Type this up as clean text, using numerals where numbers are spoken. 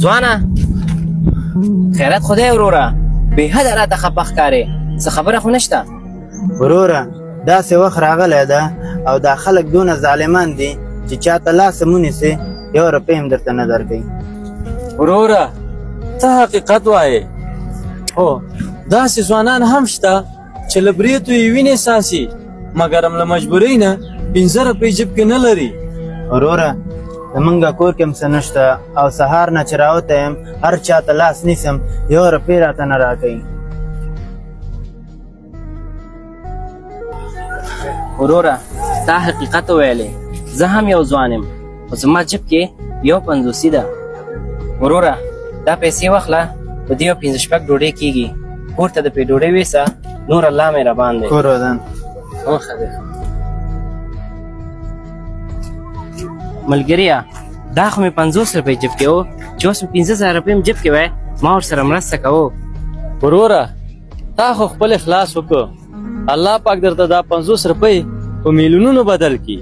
ځوانه خیرت خدای وروره، بې حده راته خپه ښکارې، څه خبره خو نشته؟ وروره داسې وخت راغلی ده او دا خلک دونه ظالمان دي چې چاته لاس هم ونیسې یو روپۍ هم درته نه درکوي. وروره ته حقیقت وایې، هو داسې ځوانان هم شته چې له برېتو یې وینې څاڅي مګر هم له مجبورۍ نه 5 روپۍ جیب کې نه لري. وروره زمونږ کور کې هم څه نشته او سهار نه چې راوتی یم هر چا ته لاس نیسم یو روپۍ راته نه راکوي. وروره تا حقیقت وویلې، زه هم یو ځوان یم خو زما جیب کې یو پنځوسي ده. وروره دا پیسې واخله، په دې یو 5 شپږ ډوډۍ کېږي، کور ته د پې ډوډۍ ویسه، نور الله مهربان دی. کور ودان. ښه دی ملګریه، دا خو مې 50 روپۍ جیب کې و، چې اوس مې 5000 روپۍ هم جیب کې وای ما ورسره مرسته کوو. وروره تا خو خپل اخلاص وکړو، الله پاک درته دا 50 روپۍ په میلیونونو بدل کړي.